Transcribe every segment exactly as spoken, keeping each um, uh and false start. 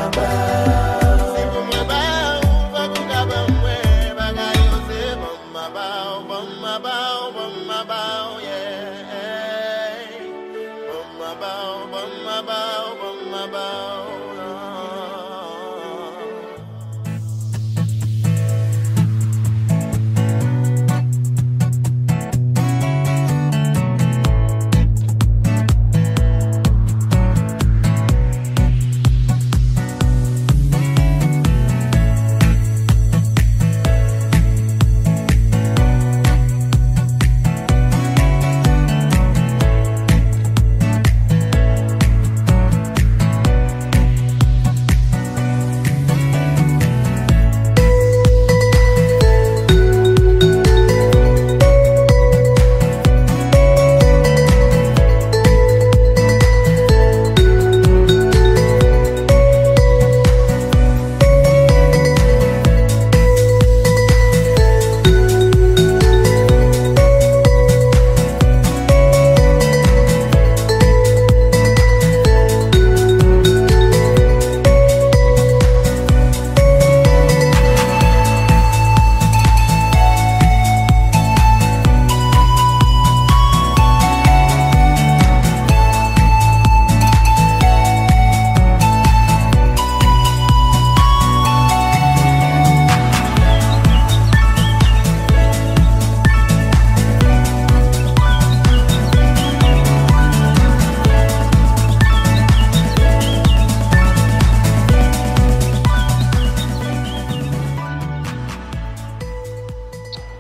Se pou mwen ba ou, fòk ou ka ban mwen. Bagay yo se ban m a ba ou, ban m a ba ou, ban m a ba ou, yeah. Ban m a ba ou, ban m a ba ou, ban m a ba ou, non.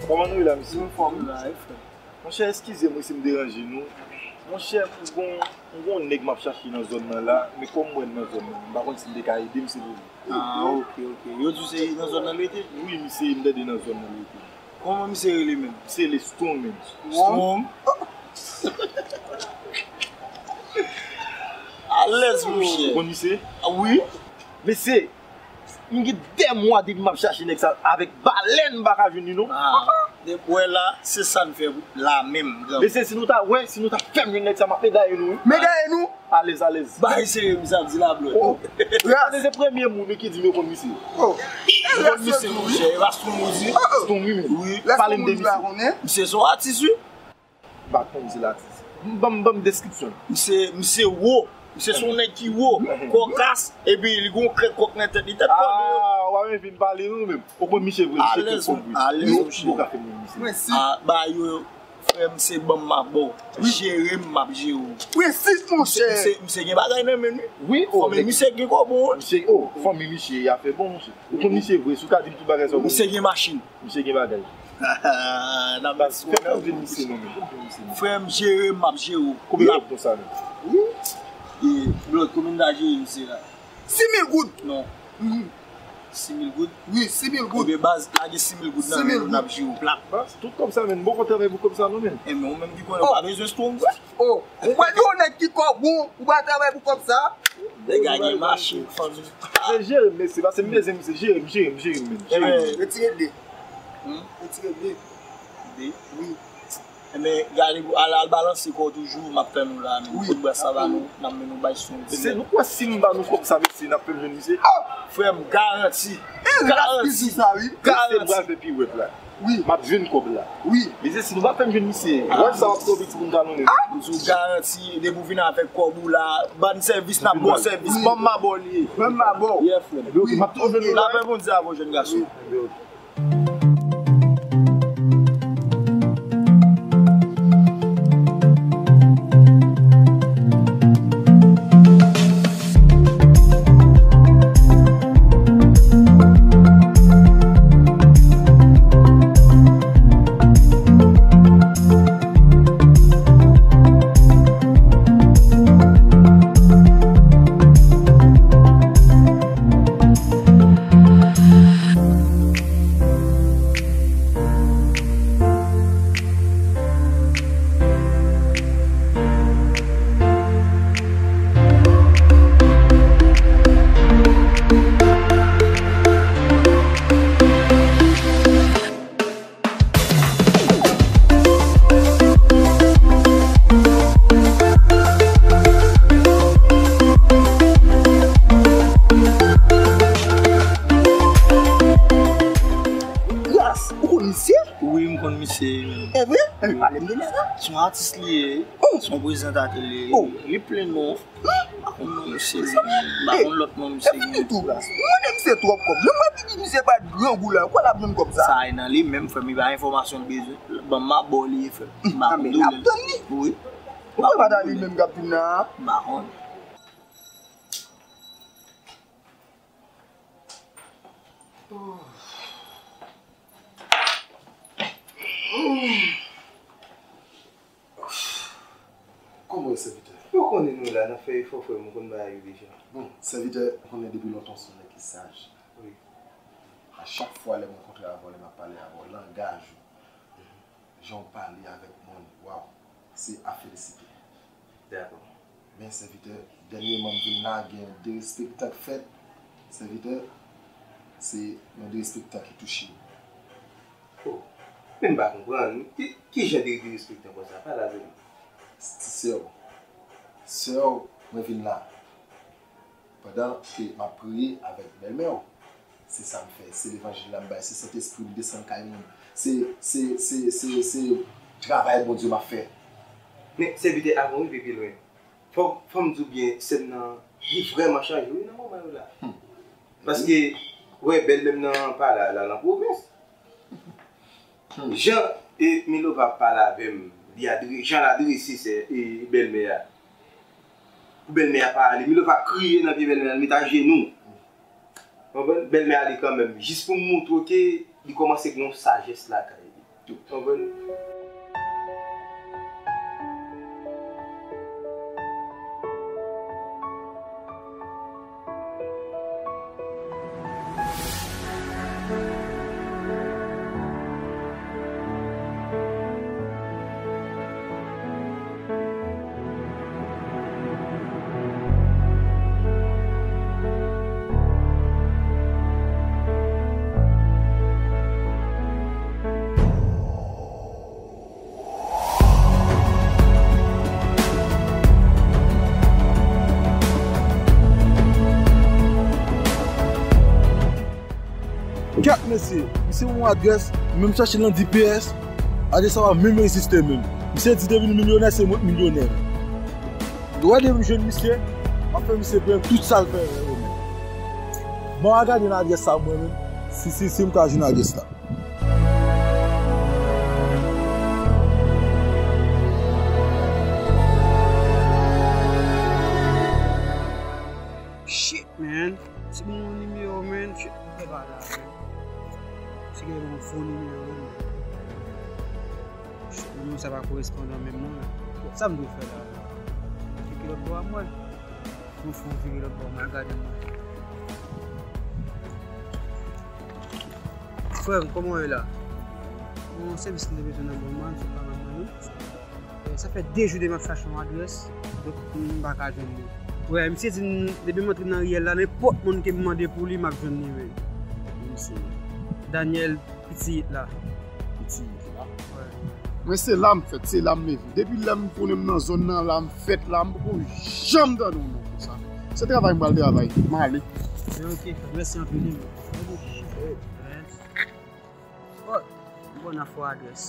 Kòman nou ye la, mesye? Anfòm. Monchè, eskize m wi si m deranje nou. Monchè, m gon, m gon nèg m ap chache nan zòn nan la, men kòm m wè l nan zòn nan, m pa konn si l te ka ede m, se pou li. Ah, ok, ok. Yo di w se nan zòn nan l rete? Wi, misye, m tande nan zòn nan l rete. Kòman misye rele menm? Misye rele Strong, menm. Strong? Alèz, monchè. Ou konn misye? Ah, wi. Mesye, m gen de mwa depi m ap chache nèg sa avèk balèn, m pa ka jwenn li non. Ah, depi w wè la, se sa n fè la menm, granmoun. Mesye, si nou ta wè, si nou ta fè m jwenn nèg sa, m ap medaye nou wi. Medaye nou? Alèz, alèz. Bagay serye, misye ap di la blòd. Oh. Ras. Se premye moun wi ki di m yo konn misye. Oh. Yo konn misye, monchè, e pa Strong ou di? Strong wi menm. Wi. Pale m de misye. Misye se yon atis wi. M pa konn di l atis. Ban m, ban m deskripsyon. Misye, misye wo. Misye se yon nèg ki wo, kòkas, epi li gon krèk kòk nan tèt li, tèt kòk de yo. Ah, w ap vin pale nou menm. Ou konn misye vre, misye krèk kòk vre. Alèz, alèz, monchè. Ou ka fè m jwenn misye. Ah, ba yo, frè m, se ban m m ap ba w. Jere m, m ap jere w. Prensip, monchè. Misye, misye gen bagay nan men l wi. Wi, oh, men misye gen kòb wi. Misye, oh, fanmi misye, afè bon, monchè. Ou konn misye vre, si w ka di m tout bagay sa w konn. Misye gen machin. Misye gen bagay. N ap... Baz, fè m jwenn misye non, men, fè m jwenn misye non. Frè m, jere m, m ap jere w. Konbyen kòb konsa menm? Wi. E, blòd, konbyen n ta jere misye la? Sis mil goud. Non. Mhm. Sis mil goud? Wi, sis mil goud. Ebyen, baz, lage sis mil goud nan men nou, n ap jere w plat. Baz, tout kòb sa, menm, m poko travay pou kòb sa non, menm. E, men ou menm ki konnen, ou pa bezwen Strong vre. Oh, ou pa di yon nèg ki kòb bon, ou pa travay pou kòb sa? Nèg la gen machin, fanmi. Se jere m, mesye, paske m bezwen misye, jere m, jere m, jere m, menm. Ebyen, retire de. Hmm? Retire de. De? Wi. Ebyen, gade, al, al balanse kò w toujou, m ap tann ou la, menm. Wi. Kout bras sa ba nou, n ap mennen w bay Strong. Mesye, nou kwè si m ba nou kòb sa, mesye, n ap fè m jwenn misye? Oh! Frè m, garanti. E, ras ki di sa, wi. Garanti. Mesye, m pral fè piwèt la. Wi. M ap jwenn kòb la. Wi. Mesye, si nou pa fè m jwenn misye, wè sa w ap tonbe ti moun talonnen. Ah! M di w garanti, depi w vin avèk kòb ou la, ban n sèvis, n ap ba w sèvis. Wi. Ban m m a ba w li ye. Ban m m a ba w. Yeah, frè m. Ebyen, ok, m ap toujou jwenn nou. Lapè Bondye avè w, jèn gason. Ebyen, ok. Se vre? Ebyen, pale m de nèg la. Se yon atis li ye. Oh. Se yon prezantatè li ye. Oh. Li plen non. M pa konn non misye. M pa konn lòt non misye. Epi di tou la. Mwen de misye twòp kòb. Jan mwen di misye pa grangou la. Kwa l ap jwenn kòb sa? Sa e nan li menm, frè m, li pa enfòmasyon l bezwen. Ban m ap ba w li, frè m. M pa konn doulè l. Wi. Ou kwè pa ta li menm k ap vin nan? M pa konn. Kòman w ye, sèvitè? Ou konnen nou la, n ap fè efò, frè m, ou konn bagay yo deja. Bon, sèvitè, ou konnen depi lontan w se yon nèg ki saj. Wi. A chak fwa lè m rankontre avè w, lè m ap pale avè w, langaj ou, jan w pale avèk moun, waw, se a felisite. Dakò. Men sèvitè, dènyèman m vin la, gen derespektan k fèt. Sèvitè, se yon derespektan ki touche m. Oh, men m pa konprann. Ki, ki jan de derespektan konsa? Pale avè m. Ti sè w. Sè w, mwen vin la. Pandan ke m ap priye avèk bèlmè w, se sa m fè. Se levanjil la m bay. Se Sentespri m desann kay moun. Se, se, se, se, se travay Bondye m ap fè. Men, sèvitè, avan w rive pi lwen, fò, fò m di w byen, sè m nan, li vrèman chanje, wi, nan moman yo la. Hmm. Paske, wè, bèlmè m nan pa la, la nan pwovens. Hmm. Jan, e, Milova ap pale avè m, li adre-, jan l adrese sè, e, bèlmè a. Pou bèlmè a pa ale, Milova kriye nan pye bèlmè a, l met ajenou. Konprann? Bèlmè ale kanmenm. Jis pou m montre w ke li kòmanse gen yon sajès lakay li. Konprann? Kèt mesye, misye ban mwen adrès, m menm chache nan D P S, adrès sa pa menm egziste menm. Misye di depi l milyonè, se mwen k milyonè. Dwa depi m jwenn misye, m ap fè misye peye tout sa l fè yo menm. Ban m al gade nan adrès sa mwen menm, si, si, si m ka jwenn adrès la. Shit, man. Si bon yon nimewo, man. Shit, m fè pa la, man. Si gen yon fo nimewo, man. Shit, nimewo sa pa korespondan menm non, la. Bon, sa m dwe fè la, la? Cheke lòt bò a mwen. Yon fou vire lòt bò, m al gade mwen. Frè m, kòman w ye la? Yon sèvis m te bezwen nan men w, m sot pa nan men w. Eh, sa fè de jou de m ap chache yon adrès, donk m pa ka jwenn li. Wè, misye di m, depi m antre nan riyèl la, nenpòt moun ke m mande pou li, m ap jwenn li, men. Misye. Daniel Pitiyit la. Pitiyit la? Wè. Mwen se la m fèt, se la m leve. Depi lè m konnen m nan zòn nan la m fèt la, m poko janm tande yon non konsa. Se travay m pral travay. M ale. Men ok, mèsi anpil wi. Oh, bon, nan fò adrès.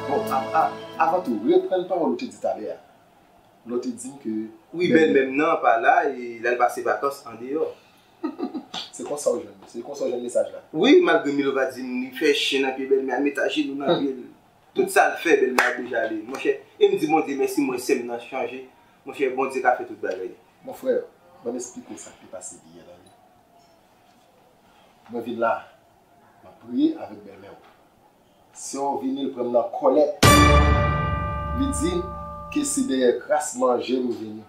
Bon, a, a, avan tou, reprann pawòl ou te di talè a. Lè w te di m ke... Wi, bèlmè m nan pa la, e l al pase vakans andeyò. Se konsa w jwenn, se konsa w jwenn mesaj la? Wi, malgre Milova di m li fè chen nan pye bèlmè a, met ajenou nan pye l. Tout sa l fè, bèlmè a deja ale. Monchè, e m di Bondye mèsi, m wè sè m nan chanje. Monchè, Bondye ka fè tout bagay. Mon frè, ban m esplike w sa k te pase yè la wi. Mwen vin la, m ap priye avèk bèlmè w. Sè w vini, l pran m nan kòlèt. Li di m ke se dèyè kras manje m vini.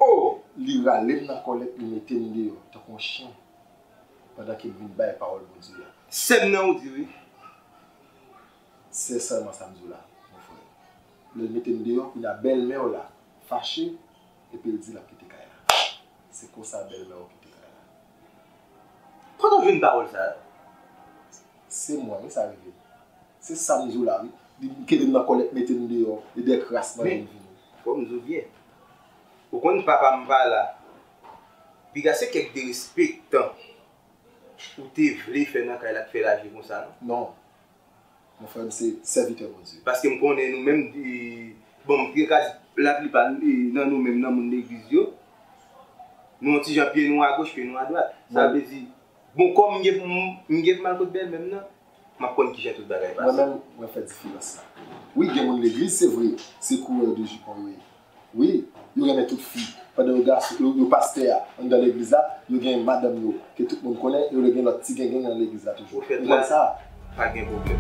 Oh! Li rale m nan kòlèt, li mete m deyò, tankou yon chen, pandan ke m vin bay pawòl Bondye a. Sè m nan ou di wi. Se sèlman sa m di w la, mon frè. Lè l mete m deyò, kounye a bèlmè w la fache, epi l di l ap kite kay la. Se konsa bèlmè w kite kay la. Kote w jwenn pawòl sa a? Se mwen wi, sa rive. Se sa m di w la wi. Li kite m nan kòlèt, mete m deyò, e dèk ras manje m vini. Men, fò m di w byen. Ou konn papa m pa la. Piga se kèk derespektan ou te vle fè nan kay la k fè l aji konsa, non? Non. Mon frè, m se sèvitè Bondye. Paske m konnen nou menm, e, bon, m te ka di laplipa, e, nan nou menm, nan moun legliz yo, nou yon ti jan pye nou agoch, pye nou adwat. Sa vle di, bon, kòm m gen pou m, m gen pou m al kot bèlmè m nan, m ap konn kijan tout bagay pase. Mwen menm, mwen fè diferans la. Wi, gen moun legliz, se vre, se kourè de jipon yo ye. Wi, yo renmen tout fi. Pandan yo gason, yo, yo pastè a, anndan legliz la, yo gen madanm yo, ke tout moun konnen, e yo gen lòt ti gengen nan legliz la toujou. Ou konn sa? Pa gen pwoblèm.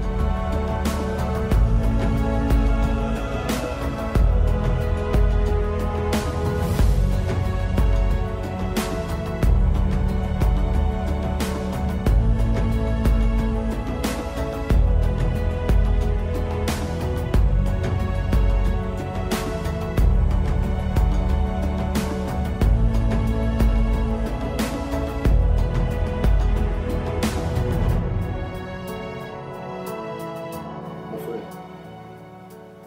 Mon frè,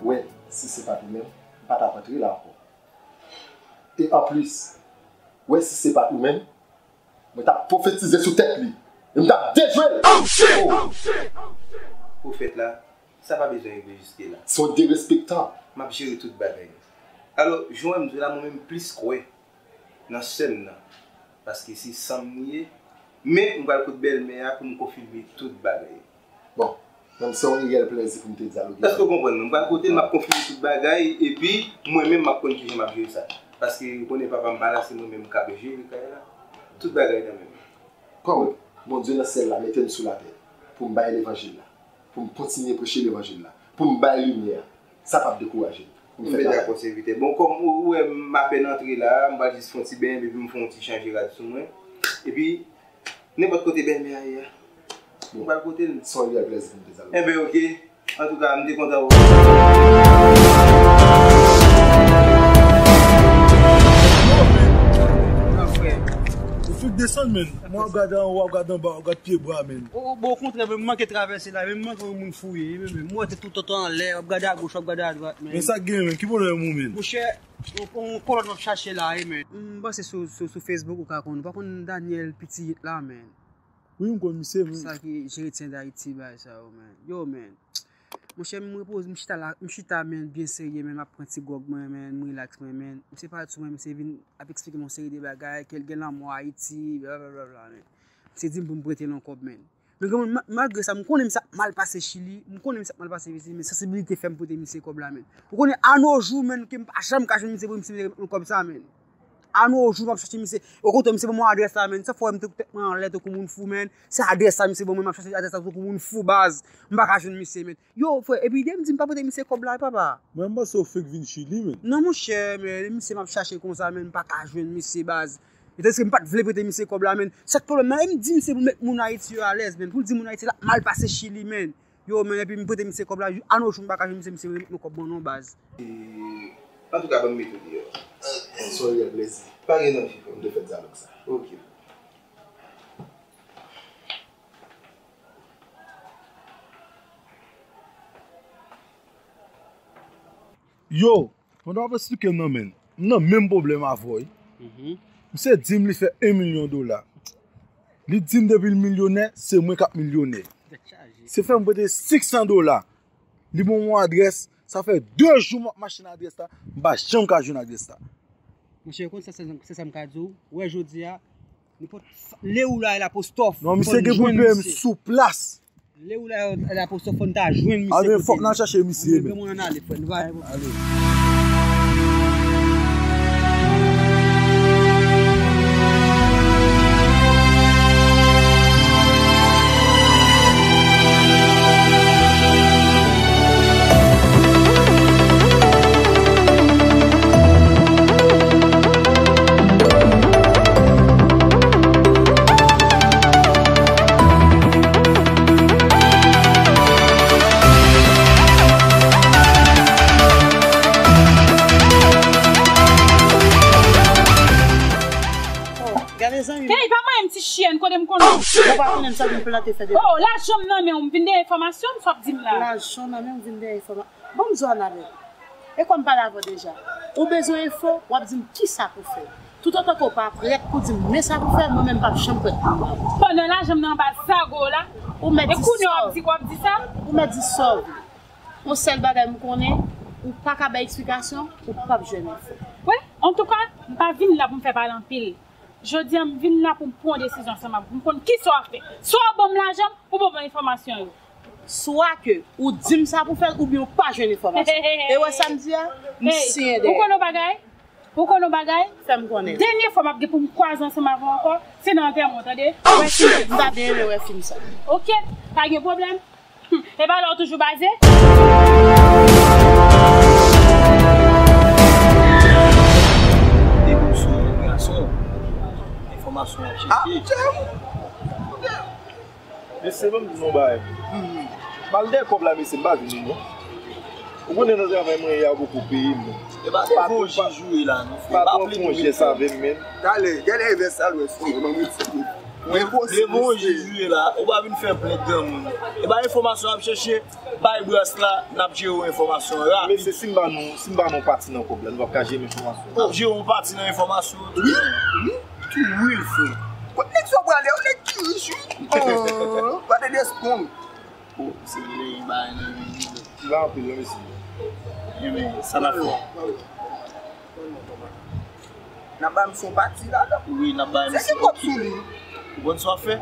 wè, si se pa t ou menm, m pa t ap antre la ankò. E anplis, wè, si se pa t ou menm, mwen t ap pwofetize sou tèt li. E m t ap dejwe l. Oh, shit! Oh. Pwofèt la, sa pa bezwen rive jiske la. Se yon derespektan. M ap jere tout bagay. Alò, jan w wè m di w la, mwen menm plis kwè nan sè m nan. Paske se san m li ye. Men, m pral kot bèlmè a pou m konfime tout bagay. Bon, men se yon reyèl plèzi pou m te dyaloge avè w. Èske w konprann mwen? M pral kote l, m ap konfime tout bagay, epi mwen menm, m ap konn kijan m ap jere sa. Paske, ou konnen, papa m pa la, se mwen menm k ap jere kay la. Tout bagay nan men m. Kòm Bondye nan syèl la mete m sou latè pou m bay levanjil la, pou m kontinye preche levanjil la, pou m bay limyè a, sa p ap dekouraje m pou m fè travay. M byen dakò, sèvitè. Bon, kòm ou, ou wè m apèn antre la, m pral jis fè yon ti benyen, epi m fè yon ti chanje rad sou mwen. Epi, nenpòt kote bèlmè a ye a, m pral kote l. Se yon reyèl plèzi pou m te dyaloge. Enben, oke. Antouka, m te kontan wè w. Yo, men. Gran frè. Ou fout desann, men. Mwen w ap gade anwo, w ap gade anba, w ap gade pye bwa, men. O, o, bon, okontrè, men, m manke travèse la, men, m manke yon moun fouye, men, men, m wè te tout antan anlè, w ap gade agoch, w ap gade adwat, men. Men sa k gen, men, ki pwoblèm ou, men? Monchè, yon, yon kolòn m ap chache la, wi, men. M panse sou, sou, sou Facebook ou ka konn, ou pa konn Daniel Pitiyit la, men. Wi, m konn misye, men. Sa ki jere Tyen Dayiti, bagay sa yo, men. Yo, men. Monchè, m repoze, m chita la, m chita, men, byen serye, men, m ap pran ti gwòg mwen, men, m rilaks mwen, men. Misye pale sou mwen, misye vin ap eksplike m yon seri de bagay, ke l gen lanmò Ayiti, blablabla, men. Misye di m pou m prete l yon kòb, men. Men granmoun, ma-, malgre sa, m konnen misye ap mal pase Chili, m konnen misye ap mal pase Chili, men sansibilite fè m prete misye kòb la, men. Ou konnen, a no jou, men, ke m pa janm ka jwenn misye pou misye prete m kòb sa, men. A no jou, m ap chache misye. Okontrè, misye ban mwen adrès la, men. Sa fè m te tèt mwen anlè tankou moun fou, men. Se adrès la, misye ban mwen, m ap chache adrès la tankou moun fou, baz. M pa ka jwenn misye, men. Yo, frè, epi de m di m pa prete misye kòb la, papa. Mwen, m panse w fenk vin Chili, men. Non, monchè, men, misye m ap chache konsa, men, m pa ka jwenn misye, baz. E tandiske m pa t vle prete misye kòb la, men. Sa k pwoblèm nan, e m di misye pou l met moun Ayiti yo alèz, men. Pou l di moun Ayiti la mal pase Chili, men. Yo, men, epi m prete misye kòb la, a no jou m pa ka jwenn misye, misye remèt mwen kòb mwen non, baz. E, antouka, ban m mete w deyò. Se yon reyèl plèzi. Pa gen danje, frè m. M te fè dyalòg sa. Oke. Yo, pandan w ap eksplike m nan, men, m nan menm pwoblèm avè w, wi. Mhm. Misye di m li fè yon milyon dola. Li di m depi l milyonè, se mwen k ap milyonè. Tèt chaje. Se fè m prete senk san dola. Li ban m yon adrès, sa fè de jou m ap mache nan adrès la, m pa janm ka jwenn adrès la. Monchè, ou konn sa, se, se sa m ka di w. Ou wè jodi a, nenpòt fa-, lè ou la, e lapostòf. Non, misye gen pou l peye m sou plas. Lè ou la, e lapostòf, fò n ta jwenn misye. A, men fòk n al chache misye, men. Granmoun, ann ale, frè, nou pa gen pwoblèm. Ale. Ou pa konnen m sa vin plante fè de. Oh, lajan m nan men w, m vin dèyè enfòmasyon, m sa w ap di m la. Lajan nan men w, m vin dèyè enfòmasyon. Bon, m di w Anabèl. E kòm m pale avè w deja. Ou bezwen enfo, w ap di m kisa pou fè. Toutotan ke w pa prèt pou di m men sa pou fè, mwen menm m p ap janm prèt pou m ba w. Pandan lajan m nan anba zago w la, ou mèt di sa w vle. E kounye a w ap di, w ap di sa? Ou mèt di sa w vle. Yon sèl bagay m konnen, ou pa ka bay eksplikasyon, ou p ap jwenn enfo. Wi, antouka, m pa vin la pou m fè pale anpil. Jodi a, m vin la pou m pran yon desizyon ansanm avè w, pou m konn kisa w ap fè. Swa w ban m lajan m, ou ban m enfòmasyon yo. Swa ke ou di m sa pou fè l, oubyen ou pa jwenn enfòmasyon. E wè sa m di a? M siyen dèyè. Ou konn yon bagay? Ou konn yon bagay? Fè m konnen. Dènye fwa m ap gen pou m kwaze ansanm avè w ankò, se nan antèman w, tande? M ta byen renmen wè fim sa. Oke, pa gen pwoblèm. Hmm, e pa la w toujou baze? Depi w sou yon gason, enfòmasyon w ap chèche. Mesye, ban m di nou yon bagay. M al dèyè kòb la, mesye, m pa vini, non. Ou konnen nan travay mwen ye a, yo poko peye m, non. E pa devan yon jij ou ye la, non, frè. Pa pran konjès avè m, menn. Talè, gade envès sa l wè sou mwen, ban m retire. Devan yon jij ou ye la, ou pa vin fè plent granmoun. E pa enfòmasyon w ap chèche, bay bras la, n ap jere w enfòmasyon rapid. Mesye, si m ba nou, si m ba nou pati nan kòb la, nou p ap ka jere m enfòmasyon. W ap jere yon pati nan enfòmasyon. Wi, wi. Tou wi, frè. Kot nèg sa w prale, yon nèg ki rich, wi. Oh, pa de despon. Oh, se vre, yon bagay nan men li. Li pa anpil, non, mesye. Ebyen, sa n ap fè? N ap ba misye yon pati ladan. Wi, n ap ba misye. Se ki kòb sou li? Ou konn sa w ap fè?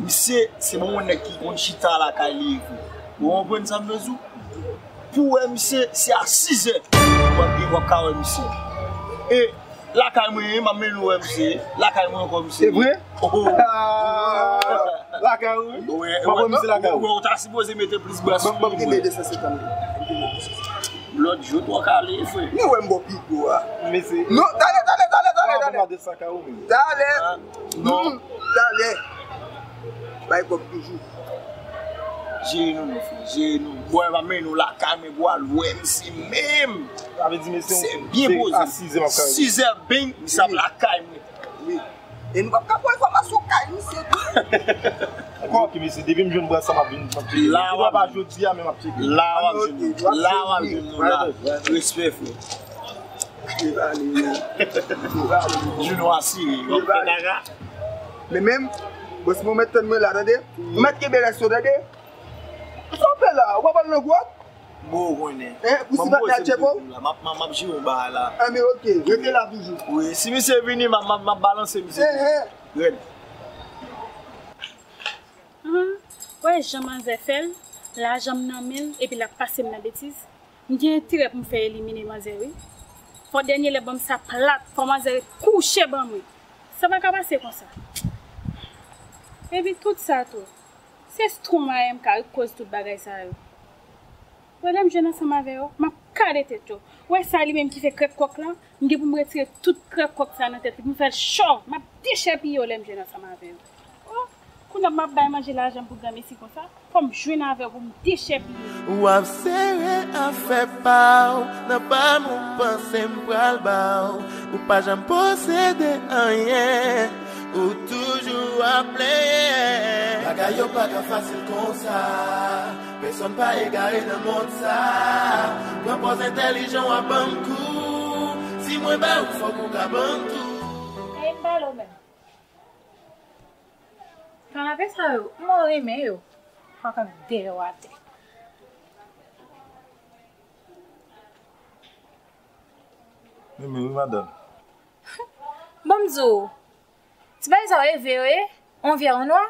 Misye, se bon yon nèg ki konn chita lakay li, wi. Ou konprann sa m vle di w? Pou w wè misye, se a sizè w ap gen, w ap ka wè misye. E lakay mwen ye, m ap mennen w wè misye. Lakay mwen ankò, misye. Se vre? Oh. Lakay ou, wi? Wi, m ap wè misye lakay ou. Ou ta sipoze mete plis bras sou li, wi. Lòt jou, twò kale, frè. Nou wè m bò pigo a. Mesye. Non, talè, talè, talè, talè, talè. Talè. Non. Talè. Bay kòb toujou. Jere nou, mon frè, jere nou. Bwè, m ap mennen nou lakay mwen, bwè, al wè misye menm. Sa vle di, mesye, se byen poze. A sizè m ap kare. Sizè beng, misye ap lakay mwen. Wi. E nou p ap ka pran enfòmasyon kay misye tou. Oke, mesye, depi m jwenn bras sa, m ap vin, m ap tcheke. La w ap jwenn. Jodi a menm m ap tcheke. La w ap jwenn nou, la w ap jwenn nou la. Respè, frè. Jwenn nou asire, w ap fè kaka. Men menm, bòs mwen mèt tann mwen la, tande? Ou mèt kenbe rès yo, tande? Sa w fè la? Ou pa pral nan gwòt? Bon, ou konnen. Hein, pou si patnè al tcheke w? M ap, m ap, m ap jere yon bagay la. Enben, oke, rete la toujou. Wi, si misye vini, m ap, m ap, m ap balanse misye. Hein, hein. Rèd. Wè jan manzè fè l, lajan m nan men l, epi l ap pase m nan betiz. M gen enterè pou m fè elimine manzè, wi. Fò dènye lè ban m sa plat, fò manzè ret kouche ban mwen. Sa pa ka pase konsa. Epi tout sa tou, se Stromae m ka ret koz tout bagay sa yo. Wè lè m jwenn ansanm avè yo, m ap kale tèt yo. Wè sa li menm ki fè krèk kòk la, m gen pou m retire tout krèk kòk sa nan tèt li, pou m fè l cho, m ap dechèpiye yo lè m jwenn ansanm avè yo. Oh, kounye a m ap bay manje lajan m pou granmesi konsa, fò m jwenn avè yo pou m dechèpiye yo. W ap sere afè pa w nan pa m, ou panse m pral ba w. Ou pa janm posede anyen, ou toujou ap plenyen. Bagay yo pa ka fasil konsa. Pèsonn pa egare nan mond sa. Pran pòz entèlijan w ap ban m kou. Si mwen ba ou, fòk ou ka ban m tou. Ey, m pale w menm. Kanapé sa yo, m renmen yo. Fòk ap dèyè w atè. Renmen wi, madanm. Ban m di w, ti bagay sa yo e vre yo ye, on vyè on nwa,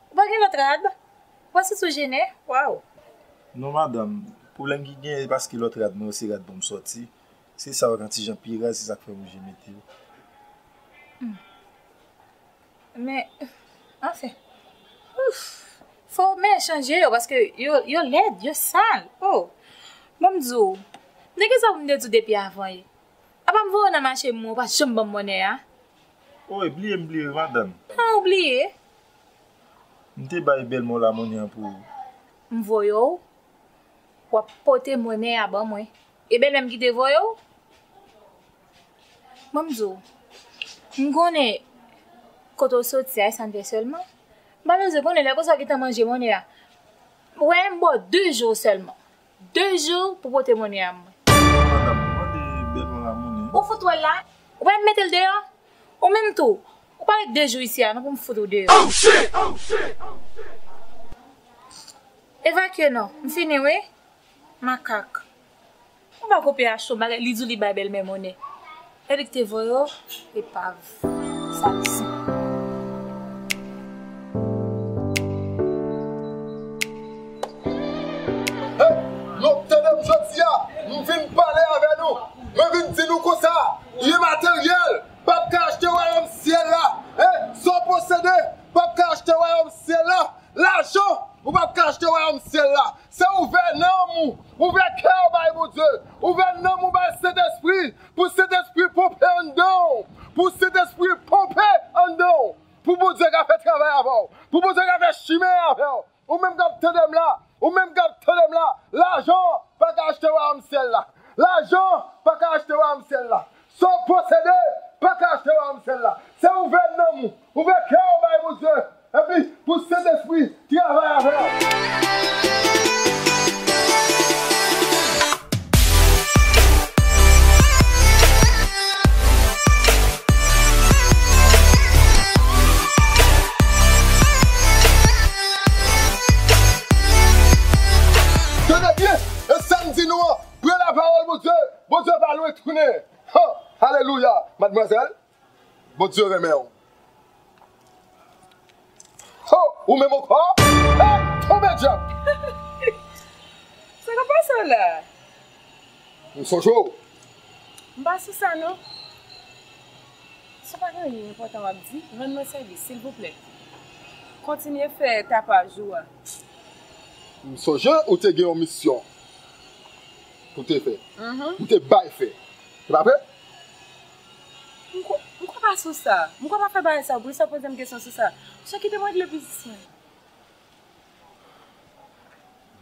ou pa gen lòt rad, ou pa soti w jennen, waw. Non, madanm, pwoblèm ki genyen, se paske lòt rad mwen yo, se rad pou m sòti. Se sa yo gen ti jan pi raz, se sa k fè m oblije mete yo. Hmm. Men, anfen, ouf, fò w men chanje yo, paske yo, yo lèd, yo sal. Oh, ban m di w, m te gen sa pou m te di w depi avan ye. Apa m voye w nan mache m, ou pa janm ban m monnè a? Oh, e bliye m bliye wi, madanm. Ah, ou bliye? M te bay bèlmè w la monnè an pou ou. M voye w? W ap pote monnè a ban mwen. E bèlmè m ki te voye w? Ban m di w, m konnen Kote w soti a, e sa n fè sèlman? M pa bezwen konnen, lè konsa w gentan manje monnen an. Wè, m ba w de jou sèlman. De jou pou pote monnen an mwen. Madanm, mande bèlmè w la monnen. Ou fout wè l la? Ou pa mete l deyò? Ou menm tou, ou pa ret de jou isi a non pou m fout ou deyò. Evakye non, m fini wi. Makak. Ou pa ko P H yon bagay, li di w li bay bèlmè monnen. Erik te voye w epav. Sa l di. Hey, nou tande m jodi a, m vin pale avè nou. Mwen vin di nou konsa, byen materyèl p ap ka achte wayòm syèl la. Hey, sa w posede p ap ka achte wayòm syèl la. Lajan, ou p ap ka achte wayòm syèl la. Se ouvè nanm ou, ouvè kè w bay Bondye, ouvè nanm ou bay Sentespri, pou Sentespri ponpe anndan w, pou Sentespri ponpe anndan w, pou Bondye ka fè travay avè w, pou Bondye ka fè chimen avè w. Ou menm k ap tande m la, ou menm k ap tande m la, lajan pa ka achte wayòm syèl la. Lajan pa ka achte wayòm syèl la. Sa w posede pa ka achte wayòm syèl la. Se ouvè nanm ou, ouvè kè w bay Bondye. Epi, pou Sentespri travay avè w. Tande byen, e sa m di nou an, pran lapawòl Bondye, Bondye pa lwen tounen. Ho, alelouya, madmwazèl, Bondye renmen w. Ho, ou menm ankò? Hey, tonbe dyab! Sa k ap pase w la? M sonje w. M pa sou sa non. Si w pa gen anyen enpòtan w ap di, rann mwen sèvis, silvouplè. Kontinye fè tapaj ou a. M sonje ou te gen yon misyon pou te fè. Mhm. Ou te bay fè. Se pa vre? M kwè, m kwè pa sou sa. M kwè pa fè bagay sa. Poukisa w poze m kesyon sou sa? Misye kite m regle biznis mwen.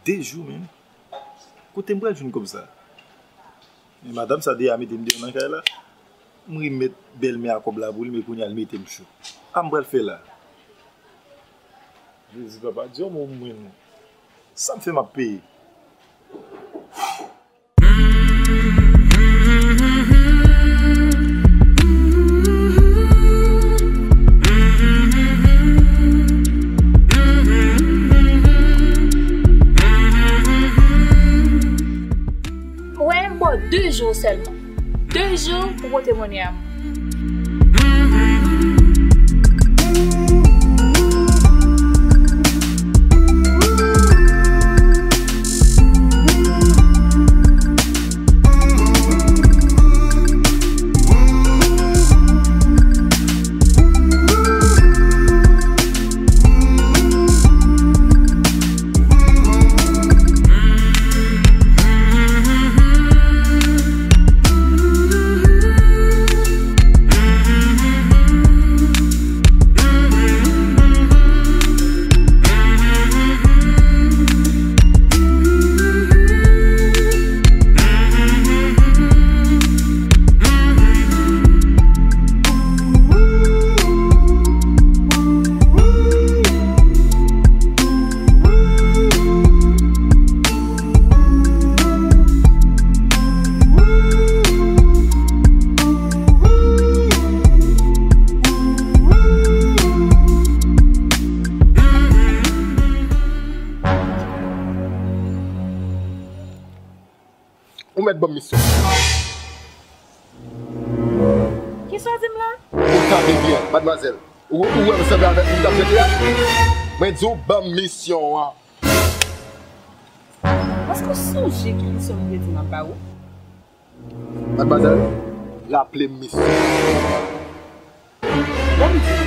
De jou menm? Kote m pral jwenn kòb sa? Men madanm sa deja mete m deyò nan kay la. M remèt bèlmè a kòb la pou li, men kounye a l mete m cho. Sa m pral fè la? Jezi papa, di yon mo mwen non. Sa m fè m ap peye. Wè, m ba w de jou sèlman. De jou pou pote monnen an. Ou mèt ban m misyon. Kisa w di m la? Ou tande byen, madmwazèl. Ou, ou wè m sanble avèk moun k ap jete a? Mwen di w ban m misyon an. Èske w sonje ki misyon m te di m ap ba ou? Madmwazèl, raple m misyon. Bon, m di,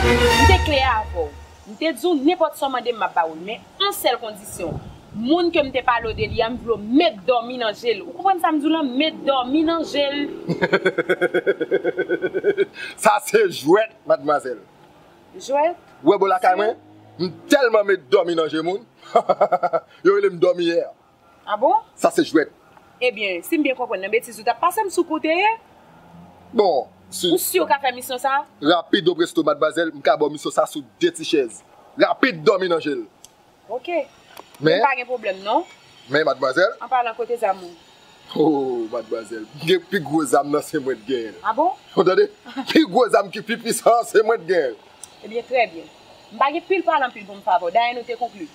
m te klè avè w. M te di w nenpòt sa w mande m, m ap ba ou l. Men yon sèl kondisyon. Moun ke m te pale w de li a, m vle w met dòmi nan je l. Ou konprann sa m di w lan? Met dòmi nan je l. Sa se jwèt, madmwazèl. Jwèt? Ou wè bò lakay mwen? M tèlman met dòmi nan je moun. Yo rele m dòmiyè. A bon? Sa se jwèt. Ebyen, si m byen konprann nan betiz ou t ap pase m sou kou te ye? Bon, Ou si w ka fè misyon sa? Rapid o presto, madmwazèl, m ka ba w misyon sa sou de ti chèz. Rapid, dòmi nan je l. Ok. Men, pa gen pwoblèm, non. Men, madmwazèl. An palan, kote zam ou? Oh, madmwazèl, gen pi gwo zam nan se mwen t genyen l. Ah bon? Ou tande? Pi gwo zam ki pi pwisan an se mwen t genyen l. Ebyen, trè byen. M pa gen pil pale anpil pou m fè avè w. Dayè, nou te konkli.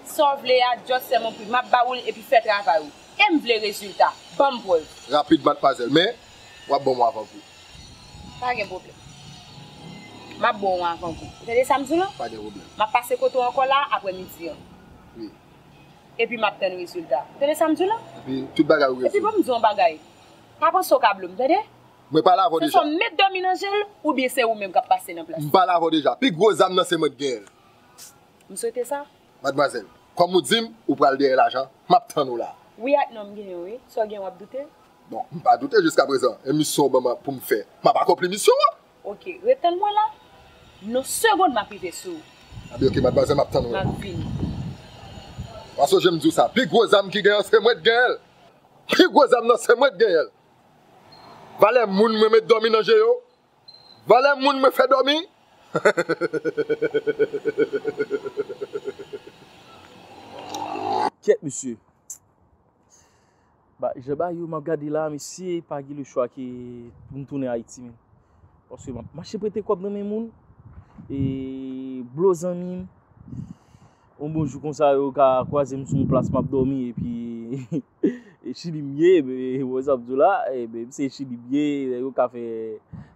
Sa w vle a, just sèlman pri. M ap ba ou l epi fè travay ou. E m vle rezilta. Ban m prèv. Rapid, madmwazèl, men w ap ban m yon avan kou. Pa gen pwoblèm. M ap ba w yon avan kou. Ou tande sa m di w lan? Pa gen pwoblèm. M ap pase kote w ankò la, aprè midi an. Wi. Epi m ap tann rezilta. Ou tande sa m di w lan? Epi tout bagay ou rezoud. Epi ban m di w yon bagay. Pa panse w ka blo m, tande? Mwen pale avè w deja. Se swa m met dòmi nan je l, oubyen se ou menm k ap pase nan plas. M pale avè w deja. Pi gwo zam nan se mwen k genyen l. M swete sa. Madmwazèl, kòm ou di m, ou pral dèyè lajan, m ap tann ou la. Wi ak non m genyen w, wi. Sa w gen w ap doute? Bon, m pa doute jiskaprezan. E misyon w ban m pou m fè. M ap akonpli misyon an. Ok, ret tann mwen la. Nan segonn m ap rive sou ou. Anben, ok, madmwazèl, m ap tann ou la. M ap vini. W a sonje m di w sa. Pi gwo zam ki genyen an, se mwen k genyen l. Pi gwo zam nan, se mwen k genyen l. Valè moun mwen met dòmi nan je yo. Valè moun mwen fè dòmi. Kèt, mesye. Ba, jan bagay yo m ap gade la, mesye, pa gen lechwa ke pou m tounen Ayiti, men. Paske m ap mache prete kòb nan men moun, e blo zanmi m. Yon bon jou konsa, yo ka kwaze m sou yon plas m ap dòmi, epi e Chili m ye, men, ou wè sa m di w la, e, men, se Chili m ye, yo ka fè,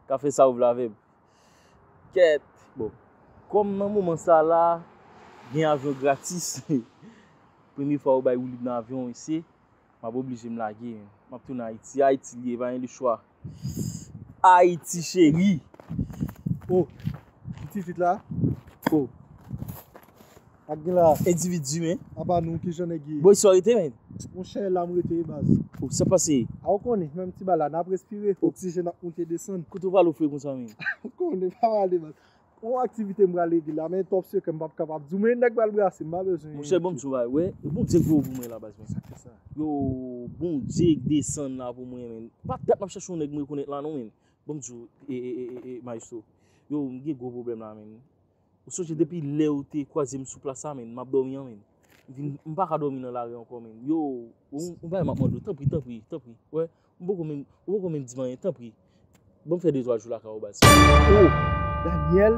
ka fè sa yo vle avè m. Kèt, bon, kòm nan moman sa la, gen avyon gratis, premye fwa yo bay woulib nan avyon, mesye, m ap oblije m lage, men. M ap tounen Ayiti. Ayiti l ye, pa gen lechwa. Ayiti cheri. Oh, pitit la. Oh. Ak gen la. Endividi, men. Apa nou, kijan nèg ye? Boy, sa rete, men. Monchè, la m rete, baz. Oh, sa pase? A, ou konnen, menm ti bagay la, n ap respire, oksijèn ap monte desann. Kote w pral ofre konsa, men? Ou konnen, pa pale, baz. Yon aktivite m pral regle la, men twòp sekrè m p ap kapab di w, men nèg pral brase, m pa bezwen. Monchè, ban m di w bagay, wè, e Bondye k voye w pou mwen la, baz, men. Sa k fè sa? Yo, Bondye k desann la pou mwen, men. Pa dat m ap chache yon nèg m rekonèt la, non, men. Ban m di w, e, e, e, e, e, Maestro. Yo, m gen gwo pwoblèm la, men. Ou sonje depi lè ou te kwaze m sou plas la, men, m ap dòmi an, men. M vin, m pa ka dòmi nan lari ankò, men. Yo, yon, yon bagay m ap mande w, tanpri, tanpri, tanpri. Wè, m poko menm, ou poko menm di m anyen, tanpri. Ban m fè de twa jou lakay ou, baz. Oh, Daniel,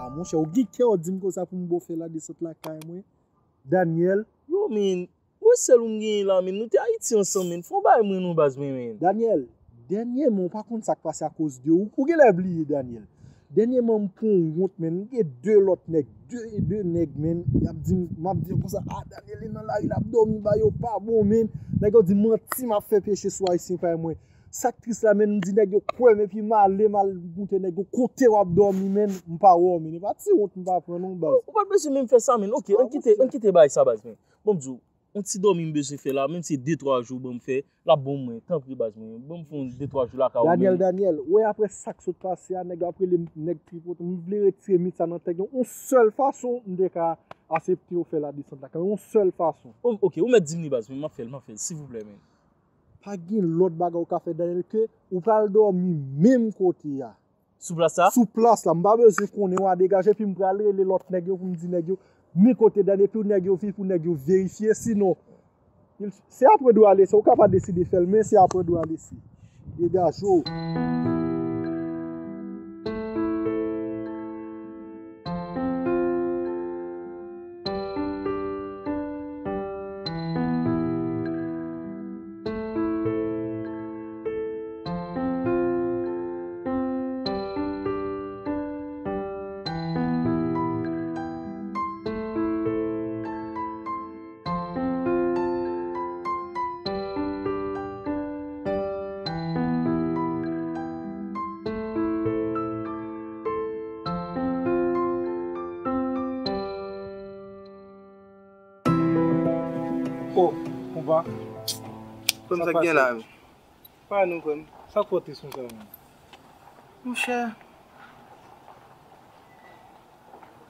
a, monchè, ou gen kè w di m konsa pou m ba w fè ladesant lakay mwen? Daniel. Yo, men, mwen sèl ou m genyen la, men. Nou te Ayiti ansanm, men. Fè yon bagay mwen non, baz mwen, men. Daniel, dènyèman, ou pa konn sa k pase akoz de ou. Ou genlè bliye, Daniel. Dènyèman, m pran wont, men. M gen de lòt nèg, de, de nèg, men. Y ap di m, m ap di yo konsa, a, Daniel, li nan lari, l ap dòmi, bagay yo pa bon, men. Nèg yo di m manti, m ap fè peche sou Ayisyen pa mwen. Sa k tris la, men, m di nèg yo kwè m, epi m ale, m al moute nèg yo kote w ap dòmi, men, m pa wè w, men. E pa ti wont m pa pran, non, baz. Ou pa t bezwen menm fè sa, men. Ok, ann kite, ann kite bagay sa, baz, men. Bon, m di w, yon ti dòmi m bezwen fè la, menm si se de twa jou ban m fè, l ap bon mwen, tanpri, baz, men. Ban m fè yon de twa jou lakay ou, Daniel, men. Daniel, ou wè apre sa k sot pase a, nèg yo ap rele m nèg tripotay, m vle retire mit sa nan tèt yo. Yon sèl fason m te ka aksepte w fè ladesant lakay mwen, yon sèl fason. Oh, ok, ou mèt di m li, baz, men, m ap fè l, m ap fè l, silvouplè, men. Pa gen lòt bagay ou ka fè, Daniel, ke ou pral dòmi menm kote a. Sou plas la? Sou plas la. M pa bezwen konnen, w a degaje, epi m pral rele lòt nèg yo pou m di nèg yo, men kote Daniel, epi nèg yo vini pou nèg yo verifye, sinon, se apre dwa lese, ou ka pa deside fè l, men se apre dwa lese. Degaje w. Oh, konpa. Frè m, sa k gen la menm? Pa nou, frè m. Sa k fè w tris konsa menm? Monchè.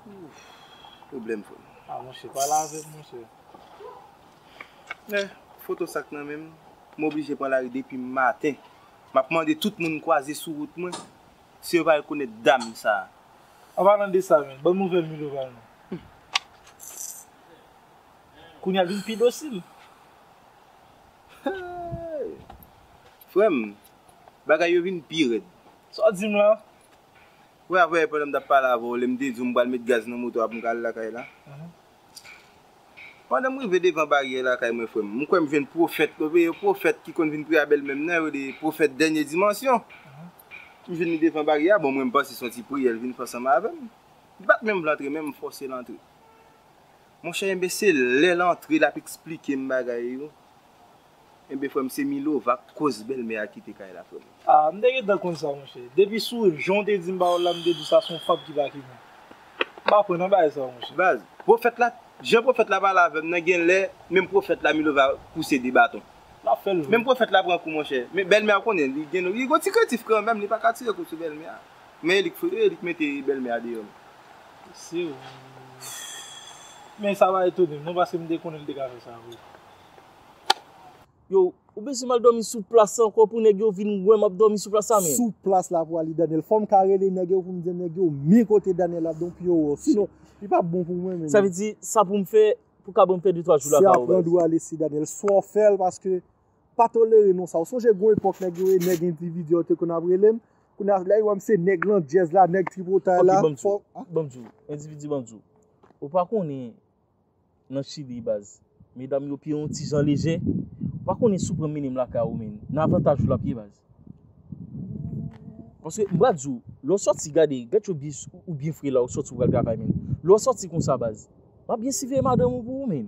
Ouf, pwoblèm, frè m. Ah, monchè, pale avè m, monchè. Men, foto sa k nan men m, m oblije pran lari depi maten. M ap mande tout moun m kwaze sou wout mwen si yo pa rekonèt dam sa a. An palan de sa menm, ban m nouvèl Milova non. Kounye a l vin pi dosil. Frè m, bagay yo vin pi rèd. Sa w di m la? Wi, apre, pandan m t ap pale avè w, lè m te di w m pral met gaz nan moto a pou m ka al lakay la. Pandan m rive devan baryè lakay mwen, frè m, m kwè m jwenn pwofèt, pwofèt ki konn vin priye a bèlmè m nan, yo rele pwofèt dènye dimansyon. M jwenn li devan baryè a, bon, mwen, m panse se yon ti priyè l vin fè ansanm avè m. Li pa t menm vle antre, men m fòse l antre. Monchè, enben, se lè l antre, l ap eksplike m bagay yo. Enben, frè m, se Milova k koz bèlmè a kite kay la, frè m. Ah, m te gentan konn sa, monchè. Depi sou jan w te di m pawòl la, m te di w sa se yon fanm ki pa ki bon. M pa kwè nan bagay sa, monchè. Baz, pwofèt la, jan pwofèt la pale avè m nan, gen lè, menm pwofèt la, Milova pouse de baton. L ap fè l vre. Menm pwofèt la pran kou, monchè. Men bèlmè a konnen, li gen, li gon ti krentif kanmenm, li pa ka tire kou sou bèlmè a. Men e li k fout, e li k mete bèlmè a deyò. Se ou. Men sa pa etone m, non, paske m te konnen l te ka fè sa vre. Yo, ou bezwen m al dòmi sou plas ankò pou nèg yo vin wè m ap dòmi sou plas la, men. Sou plas la pou ale Daniel. Fò m ka rele nèg yo pou m di nèg yo men kote Daniel ap dòmi pou yo wè w. Sinon, li p ap bon pou mwen menm. Sa vle di, sa pou m fè, pou ka ban m fè de twa jou lakay ou, baz. Se aprann ou ale si Daniel. Swa w fè l, paske pa tolere non sa. Ou sonje gon epòk nèg yo, nèg endividi yo te konn ap rele m. Kounye a, lè yo wè m se nèg landjèz la, nèg tripotay la. Ok, ban m di w. Ban m di w. Endividi, ban m di w. Ou pa konnen nan Chili, baz. Medam yo pye yon ti jan lejè. Ou pa konnen si w pran mennen m lakay ou, men. Nan avantaj ou l ap ye, baz. Paske, m pral di w, lè w sòti gade, gad yo byen, ou byen fre la, ou sòti ou pral travay, men. Lè w sòti konsa, baz. M ap byen siveye madanm ou pou ou, men.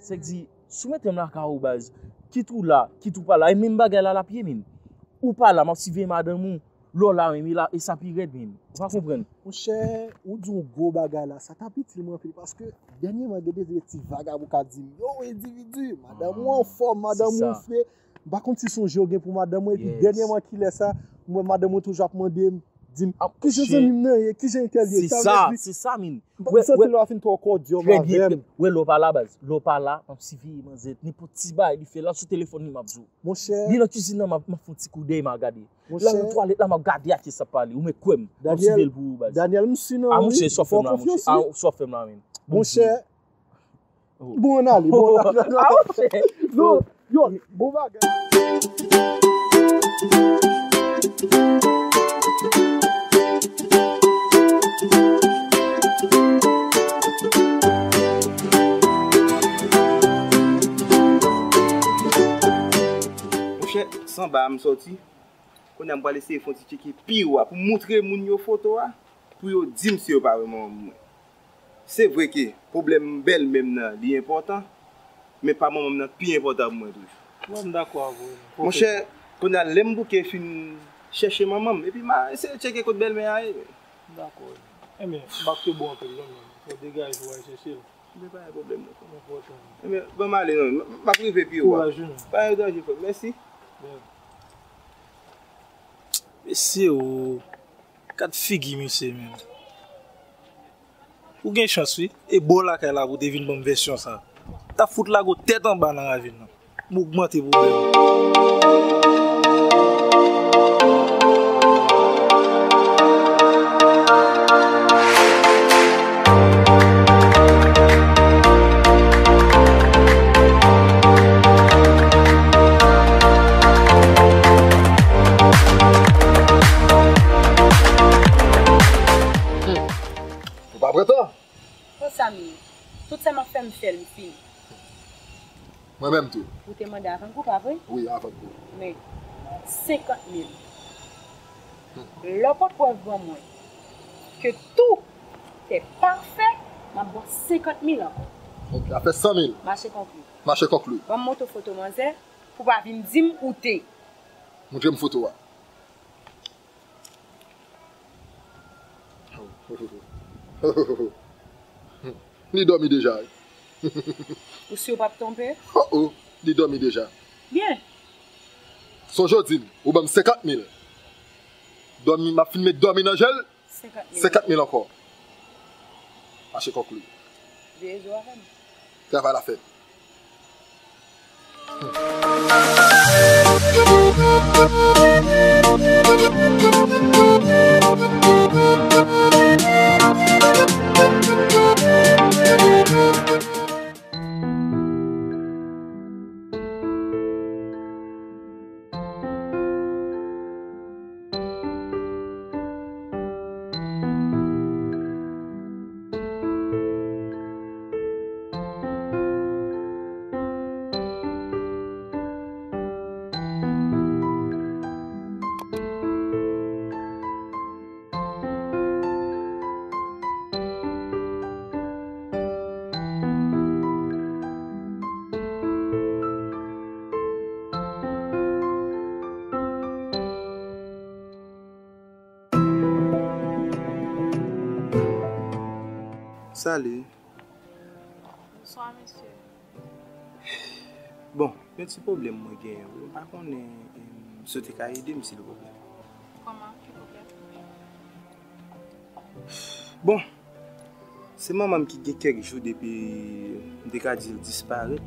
Sa k di, si w mete m lakay ou, baz, kit ou la, kit ou pa la, e menm bagay la l ap ye, men. Ou pa la, m ap siveye madanm ou. Lè w la menm, e la, e sa pi rèd menm. Ou pa konprann. Monchè, ou di yon gwo bagay la, sa t ap itil mwen anpil, paske dènyèman gen de ti vagabon ka di m, yo, endividi, madanm ou anfòm, madanm ou fre. M pa konn si sonje w gen pou madanm ou, epi dènyèman kilè sa, m wè madanm ou toujou ap mande m, di m, kijan zanmi m nan ye, kijan entèl ye, sa vle di. Se sa, se sa, men. M santi l ap fin twò kòdyòm avè m. Wè lè w pa la, baz. Lè w pa la, m ap siveye manzè. Nenpòt ti bagay li fè la sou telefòn li, m ap di w. Monchè. Li nan kizin nan, m ap, m ap fè yon ti koudèy, m ap gade. L al nan twalèt la, m ap gade a kiyès l ap pale. Ou mèt kwè m. M ap siveye l pou ou, baz. Daniel, m si non. Ah, monchè, sa w fè m la, monchè. Ah, sa w fè m la, men. Monchè. Bon, ann ale, bon, ann ale. Ah, monchè. Non. Yo, bon bagay. Monchè, sanba a m sòti. Kounye a m pral eseye fè yon ti tcheke pi wo a pou m moutre moun yo foto a, pou yo di m si yo pa wè manman m mwen. Se vre ke pwoblèm bèlmè m nan, li enpòtan, men pa manman m nan k pi enpòtan pou mwen toujou. Wi, m dakò avè w. Monchè, kounye a lè m bouke fin chèche manman m, epi m a eseye tcheke kot bèlmè a ye. M dakò. Enben, m ap te bon anpil non, men fò w degaje w al chèche l. Men pa gen pwoblèm non, frè. Enben, ban m ale non, m ap rive pi wo a. Kouraj wi, men. Pa gen danje, frè m. Mèsi. Mesye o. Gad figi misye menm. Ou gen chans wi. E bò lakay la pou te vin ban m vèsyon sa. T ap fout lage w tèt anba nan ravin nan. M ogmante pwoblèm. Ou pa pran tan? Konsa m ye. Tout sa m ap fè, m fè l, m fini. Mwen menm tou. Ou te mande avan kou, pa vre? Wi, avan kou. Men, senkant mil. Lè w pot prèv ban mwen ke tout te pafè, m ap ba w senkant mil ankò. Ok, a fè san mil. Mache konkli. Mache konkli. Ban m montre w foto manzè, pou w pa vin di m ou te. Montre m foto a. Li dòmi deja wi. Ou si w p ap twonpe? Oh oh, li dòmi deja. Byen. Sonje w di m, ou ban m senkant mil. Dòmi, m ap fin met dòmi nan je l. Senkant mil. Senkant mil ankò. Mache konkli. Veye zo avè m. Travay la fèt. Salut. Bonswa, mesye. Bon, yon ti pwoblèm mwen genyen wi. M pa konnen, em, si w te ka ede m, silvouplè. Kòman? Ki pwoblèm? Bon, se manman m ki gen kèk jou depi m te ka di l disparèt.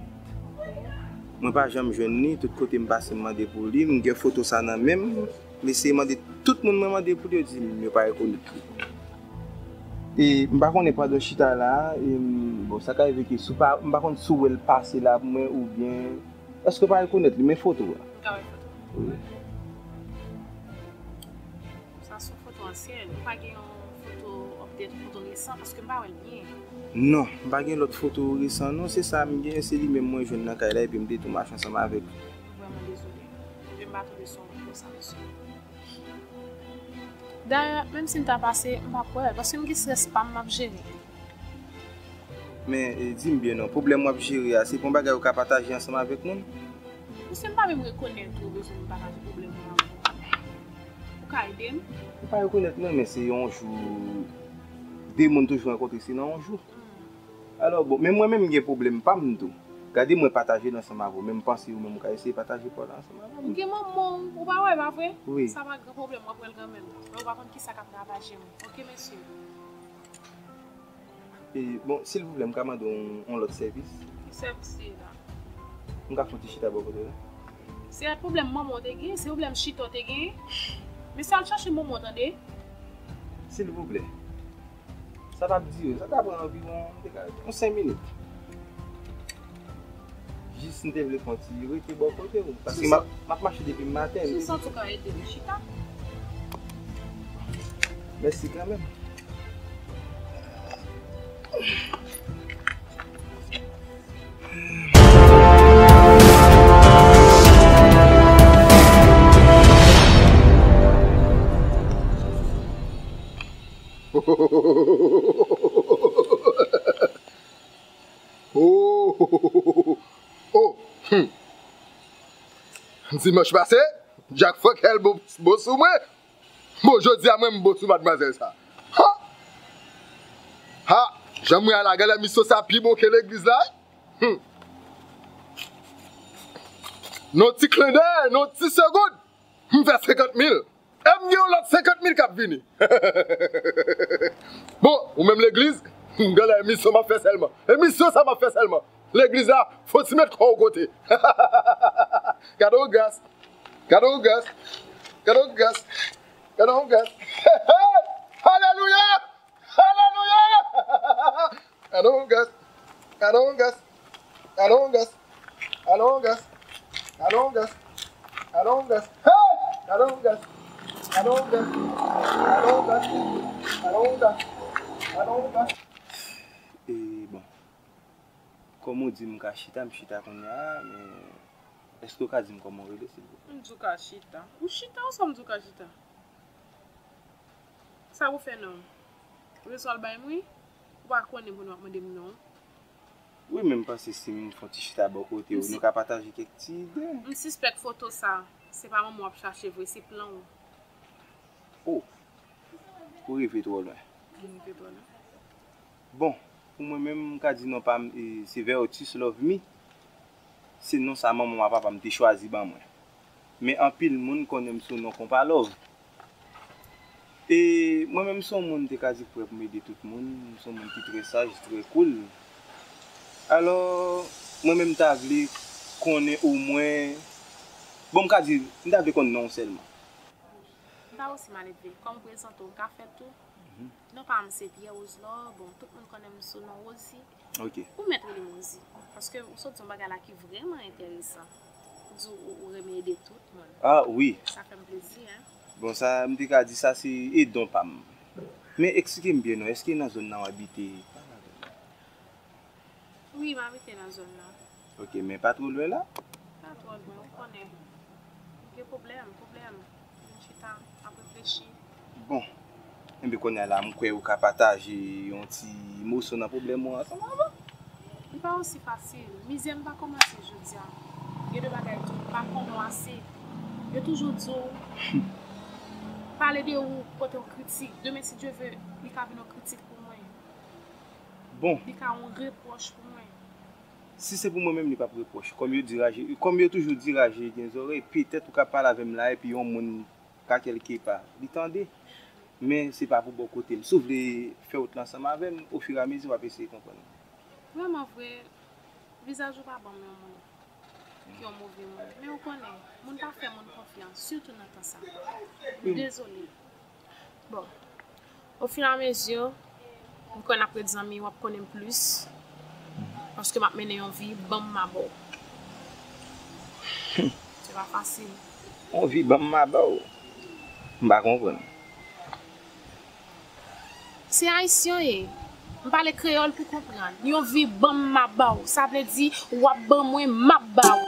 Mwen pa janm jwenn li, tout kote m pase m mande pou li, m gen foto sa nan men m, m eseye mande tout moun mwen mande pou li, yo di m yo pa rekonèt li. E m pa konnen pandan w chita la, e m, bon, sa ka rive ke si w pa, m pa konn si w wè l pase la pou mwen oubyen, èske w pa rekonèt li, men foto a. M ka wè foto. Wi. Sa se yon foto ansyen. Ou pa gen yon foto update, yon foto resan, paske m pa wè l byen. Non, m pa gen lòt foto resan non. Se sa m gen, se li menm mwen jwenn nan kay la, epi m te tou mache ansanm avèk li. M vrèman dezole. Ebyen, m pa tonbe sou yon moun konsa, mesye. Dayè, menm si m ta pase, m p ap wè l, paske m gen strès pa m m ap jere. Men, e, di m byen non, pwoblèm w ap jere a, se pa yon bagay ou ka pataje ansanm avèk moun? Mesye, m pa menm rekonèt ou bezwen m pataje pwoblèm mwen avè w. Ou ka ede m? Ou pa rekonèt mwen, men se yon jou, de moun toujou rankontre, se nan yon jou. Hmm. Alò, bon, men mwen menm m gen pwoblèm pa m tou. Gade mwen pataje l ansanm avè w, men m panse ou menm ou ka eseye pataje pa w la ansanm avè m. M gen manman w, ou pa wè, pa vre? Wi. Sa pa gran pwoblèm, w ap wè l kanmenm. Men ou pa konn kisa k ap ravaje m. Oke, mesye. E, bon, silvouplè, m ka mande w yon, yon lòt sèvis? Ki sèvis se la? M ka fè yon ti chita bò kote w la? Se pwoblèm manman w te gen, se pwoblèm chita w te gen. Men se al chache manman w, tande. Silvouplè. Sa p ap dire, sa ka pran anviwon, m te ka di, yon senk minit. Jis m te vle fè yon ti rete bò kote w, paske m ap, m ap mache depi maten. Si w santi w ka ede m, chita. Mèsi kanmenm. Oh, oh, oh, oh, hmm. Dimanch pase, Jack Frankel bon, bon sou mwen. Bon, jodi a mwen m bon sou madmwazèl sa. Ha! Ha! Jan mwen al la, gade misyon sa pi bon ke legliz la. Hmm. Non ti klendè, non ti segond, m fè senkant mil. E m gen yon lòt senkant mil k ap vini. Bon, ou menm legliz, gade emisyon m ap fè sèlman. Emisyon sa m ap fè sèlman. Legliz la, fò w ti met kò w kote. Gade yon gras. Gade yon gras. Gade yon gras. Gade yon gras. Hey, hey! Alelouya! Alelouya! Gade yon gras. Gade yon gras. Gade yon gras. Gade yon gras. Gade yon gras. Gade yon gras. Hey! Gade yon gras. Gade yon gras. Gade yon gras. Gade yon gras. Gade yon gras. E bon. Kòm ou di m ka chita, m chita kounye a, men èske w ka di m kòman w rele, silvouplè? M di w ka chita. Ou chita, ou sa m di w ka chita? Sa pou fè non? Ou bezwen al bay m wi? Ou pa konnen moun w ap mande m non. Wi, men m panse si m fè yon ti chita bò kote w, nou ka pataje kèk ti ide. M sispèk foto sa, se pa manman w ap chache vre, se plan w. Oh, ou rive twò lwen. M rive twò lwen. Bon, pou mwen menm, m ka di non pa m, e, se Vertus Love Me. Se non sa manman m ak papa m te chwazi ban mwen. Men anpil moun konnen m sou non Konpa Love. E mwen menm, m se yon moun m te ka di k prè pou m ede tout moun. M se yon moun ki trè saj, trè cool. Alò, mwen menm, m ta vle konnen omwen Bon, m ka di, m ta vle konn non w sèlman. M pa osi maledve. Kòm m prezante w, m ka fè tou. Non pa m se Pierre Roselor. Bon, tout moun konnen m sou non Rosie. Ok. Ou mèt rele m Rosie. Paske ou sot di yon bagay la ki vrèman enteresan. Ou di ou, ou renmen ede tout moun. Ah, wi. Sa fè m plezi, en. Bon, sa, m te ka di sa se e don pa m. Men eksplike m byen non, èske nan zòn nan w abite? Wi, m abite nan zòn nan. Ok, men pa twò lwen la? Pa twò lwen, ou konnen. M gen pwoblèm, pwoblèm. M chita, m ap reflechi. Bon. Enben, kounye a la, m kwè ou ka pataje yon ti moso nan pwoblèm ou ansanm avè m. Li pa osi fasil. Mizè m pa kòmanse jodi a. Gen de bagay tou, m pa konnen w ase. Yo toujou di w, pale de ou, pote yon kritik. Demen, si Dye vle, li ka vin yon kritik pou mwen. Bon. Li ka yon repwòch pou mwen. Si se pou mwen menm, li p ap repwòch. Kòm yo di raje, kòm yo toujou di raje gen zòrèy, petèt ou ka pale avè m la, epi yon moun ka kèlkepa, li tande. Men se pa pou bò kote m. Si w vle fè wout la ansanm avè m, ofiramezi w ap eseye konprann. Vrèman vre, vizaj ou pa ban m yon moun ki yon move moun. Men ou konnen, moun pa fè moun konfyans, sitou nan tan sa. M dezole. Bon. Ofiramezi, m kwè n ap ret zanmi, w ap konnen m plis. Paske m ap mennen yon vi, ban m m a ba w. Se pa fasil. Yon vi, ban m m a ba w? M pa konprann. Se ayisyen w ye. M pale kreyòl pou konprann. Yon vi ban m m a ba w. Sa vle di, w ap ban mwen, m ap ba w.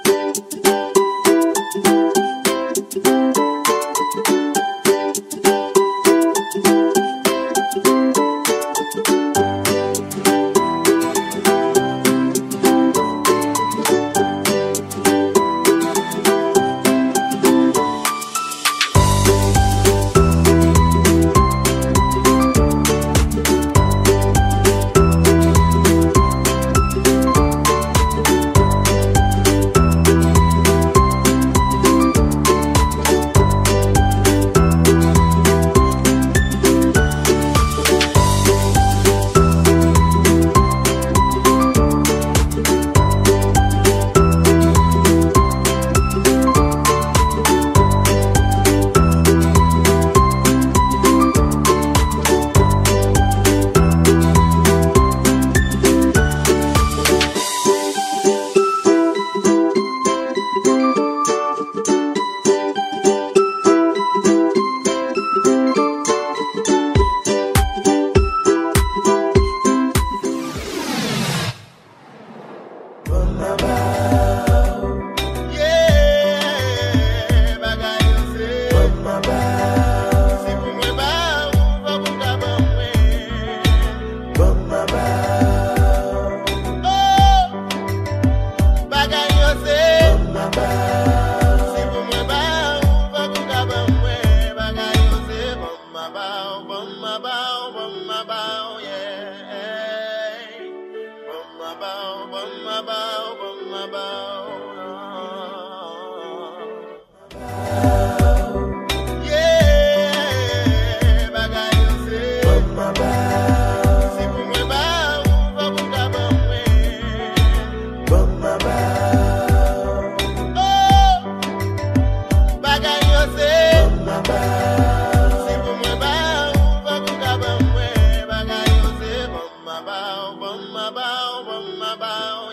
Bagay yo se, si pou mwen ba ou, fòk ou ka ban mwen. Bagay yo se, ban m a ba ou, ban m a ba ou, ban m a ba ou, yeah. Ban m a ba ou, ban m a ba ou, ban m a ba ou. Yeah, bagay yo se, si pou mwen ba ou, fòk ou ka ban mwen. Oh, bagay yo se, si pou mwen ba ou, fòk ou ka ban mwen. Bagay yo se, ban m a ba ou, ban m a ba ou, ban m a ba ou,